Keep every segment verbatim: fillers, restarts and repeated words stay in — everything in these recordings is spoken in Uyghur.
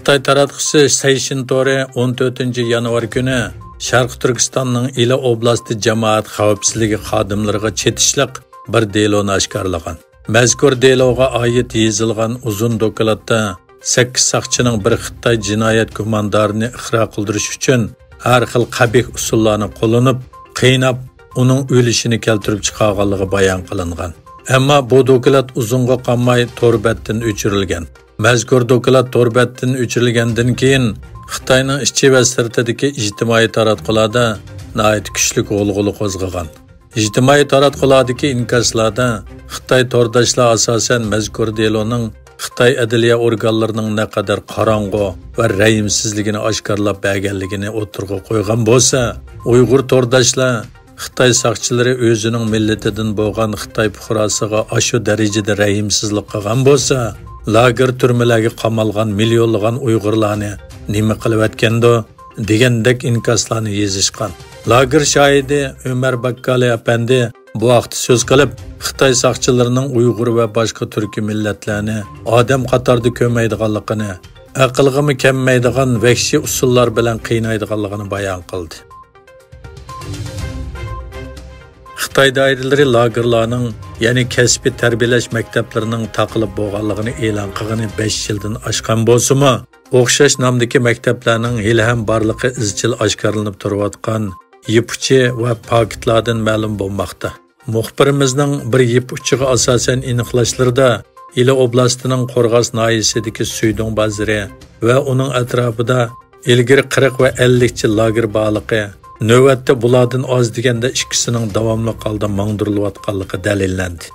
خىتاي تاراتقۇسى سەيشىن تورى ئون تۆتىنچى يانۋار كۈنى شەرقىي تۈركىستاننىڭ ئىلى ئوبلاستى جامائەت خەۋپسىزلىكى خادىملىرىغا چېتىشلىق بىر دېلونى ئاشكارىلىغان. مەزكۇر دېلوغا ئائىت يېزىلغان ئۇزۇن دوكلاتتا سەككىز ساقچىنىڭ بىر خىتاي جىنايەت گۇماندارىنى ئىقرار قىلدۇرۇش ئۈچۈن ھەر خىل قەبىھ ئۇسۇللارنى قوللىنىپ، قىيناپ، ئۇنىڭ ئۆلۈشىنى كەلتۈرۈپ چىقارغانلىقى بايان قىلىنغان. ئەمما بۇ دوكلات ئۇزۇنغا قالماي تور بەتتىن ئۆچۈرۈلگەن. مەزكۇر دوكلات تور بەتتىن ئۆچۈرۈلگەندىن كېيىن، خىتاينىڭ ئىچى ۋە سىرتىدىكى ئىجتىمائىي تاراتقۇلاردا ناھايىتى كۈچلۈك غۇلغۇلا قوزغىغان. ئىجتىمائىي تاراتقۇلاردىكى ئىنكاسلاردا خىتاي تورداشلار ئاساسەن مەزكۇر دېلونىڭ خىتاي ئەدلىيە ئورگانلىرىنىڭ نەقەدەر قاراڭغۇ ۋە رەھىمسىزلىكىنى ئاشكارىلاپ بەرگەنلىكىنى ئوتتۇرىغا قويغان بولسا، ئۇيغۇر تورداشلار خىتاي ساقچىلىرى ئۆزىنىڭ مىللىتىدىن بولغان خىتاي پۇقراسىغا ئاشۇ دەرىجىدە رەھىمسىزلىك قىلغان بولسا، لاگېر تۈرمىلەرگە قامالغان مىليونلىغان ئۇيغۇرلارنى نېمە قىلىۋەتكەندۇ؟ دېگەندەك ئىنكاسلارنى يېزىشقان. لاگېر شاھىدى ئۆمەر باككالى ئەپەندى بۇ ھەقتە سۆز قىلىپ، خىتاي ساقچىلىرىنىڭ ئۇيغۇر ۋە باشقا تۈركىي مىللەتلەرنى ئادەم قاتارىدا كۆرمەيدىغانلىقىنى، ئەقىلغىمۇ كەلمەيدىغان ۋەھشىي ئۇسۇللار بىلەن قىينايدىغانلىقىنى بايان قىلدى. خىتاي دائىرىلىرى لاگېرلارنىڭ، يەنى كەسپىي تەربىيەلەش مەكتەپلىرىنىڭ تاقىلىپ بولغانلىقىنى ئېلان قىلغىنى بەش يىلدىن ئاشقان بولسىمۇ، ئوخشاش نامدىكى مەكتەپلەرنىڭ ھېلىھەم بارلىقى ئىزچىل ئاشكارىلىنىپ تۇرۇۋاتقان يىپ ئۇچى ۋە پاكىتلاردىن مەلۇم بولماقتا. مۇخبىرىمىزنىڭ بىر يىپ ئۇچىغا ئاساسەن ئېنىقلاشلىرىدا، ئىلى ئوبلاستىنىڭ قورغاس ناھىيەسىدىكى سۈيدۈڭ بازىرى ۋە ئۇنىڭ ئەتراپىدا ئىلگىرى قىرىق ۋە ئەللىكچە لاگېر بارلىقى، نۆۋەتتە بۇلاردىن ئاز دېگەندە ئىككىسىنىڭ داۋاملىق ھالدا ماڭدۇرۇلۇۋاتقانلىقى دەلىللەندى.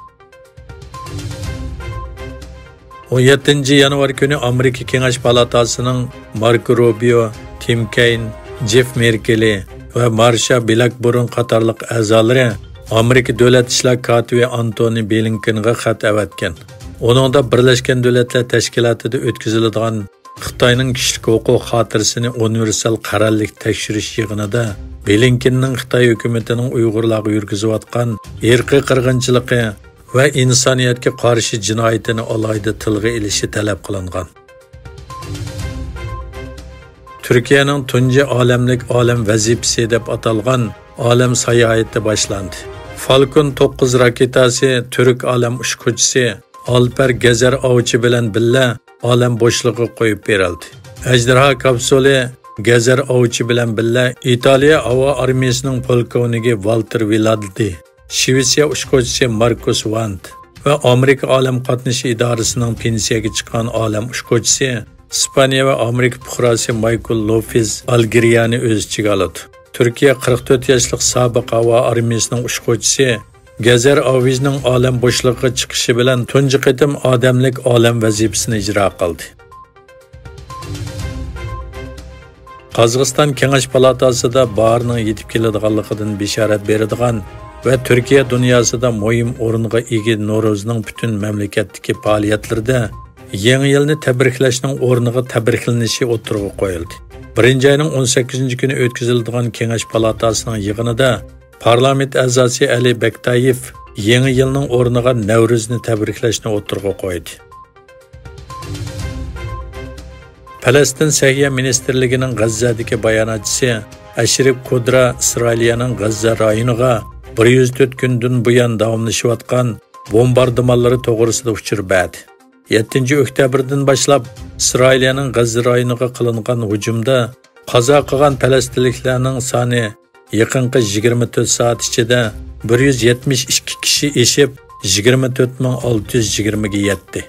ئون يەتتىنچى يانۋار كۈنى ئامېرىكا كېڭەش پالاتاسىنىڭ ماركو روبىيو، تىم كەين، جېف مېركېلى ۋە مارشا بلاكبۇرن قاتارلىق ئەزالىرى ئامېرىكا دۆلەت ئىشلار كاتىپى ئانتونى بلىنكېنغا خەت ئەۋەتكەن. ئۇنىڭدا بىرلەشكەن دۆلەتلەر تەشكىلاتىدا ئۆتكۈزۈلىدىغان خىتاينىڭ كىشىلىك ھوقۇق خاتىرىسىنى ئۇنىۋېرسال قەرەللىك تەكشۈرۈش يىغىنىدا بلىنكېننىڭ خىتاي ھۆكۈمىتىنىڭ ئۇيغۇرلارغا يۈرگۈزۈۋاتقان ئىرقىي قىرغىنچىلىقى ۋە ئىنسانىيەتكە قارشى جىنايىتىنى ئالاھىدە تىلغا ئېلىشى تەلەپ قىلىنغان. تۈركىيەنىڭ تۇنجى ئالەملىك ئالەم ۋەزىپىسى دەپ ئاتالغان ئالەم ساياھىتى باشلاندى. فالكون توققۇز راكېتاسى تۈرك ئالەم ئۇچقۇچىسى ئالپەر گەزەر ئاۋچى بىلەن بىللە ئالەم بوشلۇقىغا قويۇپ بېرىلدى. ئەجدىھا كاپسۇلى گەزەر ئاۋچى بىلەن بىللە ئىتالىيە ھاۋا ئارمىيىسىنىڭ پولكوۋنىكى ۋالتېر ۋىلاددى، شىۋېتسىيە ئۇچقۇچىسى ماركۇس ۋانت ۋە ئامېرىكا ئالەم قاتنىشى ئىدارىسىنىڭ پېنسىيەگە چىققان ئالەم ئۇچقۇچىسى، ئىسپانىيە ۋە ئامېرىكا پۇقراسى مايكل لوفېز ئالگېرىيانى ئۆز ئىچىگە ئالىدۇ. تۈركىيە قىرىق تۆت ياشلىق سابىق ھاۋا ئارمىيىسىنىڭ ئۇچقۇچىسى گەزەر ئاۋىزنىڭ ئالەم بوشلۇقىغا چىقىشى بىلەن تۇنجى قېتىم ئادەملىك ئالەم ۋەزىپىسىنى ئىجرا قىلدى. قازاقىستان كېڭەش پالاتاسىدا باھارنىڭ يېتىپ كېلىدىغانلىقىدىن بېشارەت بېرىدىغان ۋە تۈركىيە دۇنياسىدا مۇھىم ئورۇنغا ئىگە نورۇزنىڭ پۈتۈن مەملىكەتتىكى پائالىيەتلىرىدە يېڭى يىلنى تەبرىكلەشنىڭ ئورنىغا تەبرىكلىنىشى ئوتتۇرىغا قويۇلدى. بىرىنچى ئاينىڭ ئون سەككىزىنچى كۈنى ئۆتكۈزۈلىدىغان كېڭەش پالاتاسىنىڭ يىغىنىدا پارلامېنت ئەزاسى ئەلى بەكتايېف يېڭى يىلنىڭ ئورنىغا نەۋرۇزنى تەبرىكلەشنى ئوتتۇرىغا قويدى. پەلەستىن سەھىيە مىنىستىرلىكىنىڭ غەززەدىكى باياناتچىسى ئەشرىپ كۇدرا ئىسرائىلىيەنىڭ غەززە رايونىغا بىر يۈز تۆت كۈندىن بۇيان داۋاملىشىۋاتقان بومباردىمانلىرى توغرىسىدا ئۇچۇر بەردى. يەتتىنچى ئۆكتەبىردىن باشلاپ ئىسرائىلىيەنىڭ غەززە رايونىغا قىلىنغان ھۇجۇمدا قازا قىلغان پەلەستىنلىكلەرنىڭ سانى يېقىنقى يىگىرمە تۆت سائەت ئىچىدە بىر يۈز يەتمىش ئىككى كىشى ئېشىپ، يىگىرمە تۆت مىڭ ئالتە يۈز يىگىرمىگە يەتتى.